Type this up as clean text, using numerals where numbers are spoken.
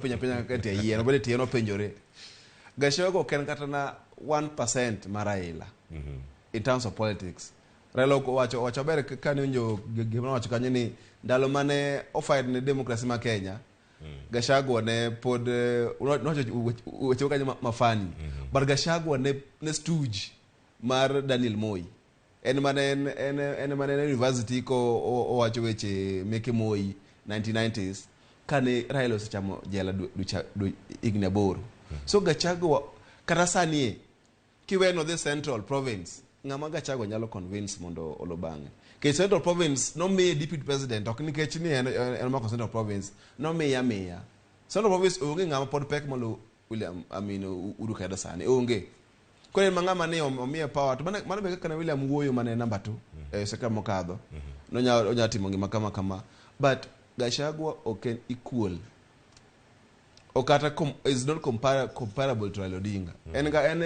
Penjo apenja kaka tie yien, obed tie nopenjore. Gachagua ok en kata na 1% mar Raila in terms of politics. Raila ok owacho maber kane winjo gima nowacho kanyo ni ndalo mane ofight ne democracy ma Kenya, Gachagua ne pod nowacho weche kanyo mafani. But Gachagua ne stooge mar Daniel Moi. En mane en mane en university ko owacho weche meke Moi 1990s kane Raila osechamo jela higni 8. So Gachagua kata sani e kiweno dhi Central Province, ng'ama Gachagua nyalo convince mondo olo bang'e? Nikech Central Province nomiye deputy president, ok nikech ni en omako Central Province, nomiye amiya. Central Province onge ng'ama pod pek molo William, I mean, Uhuru Kenyatta sani onge. Koro en ma ng'ama ni omiye power to mano be kaka ne William wuoyo mane number 2 e sekta mokadho nonya timo gima kama kama, but Gachagua ok en equal o kata is not comparable to Raila Odinga. En ga en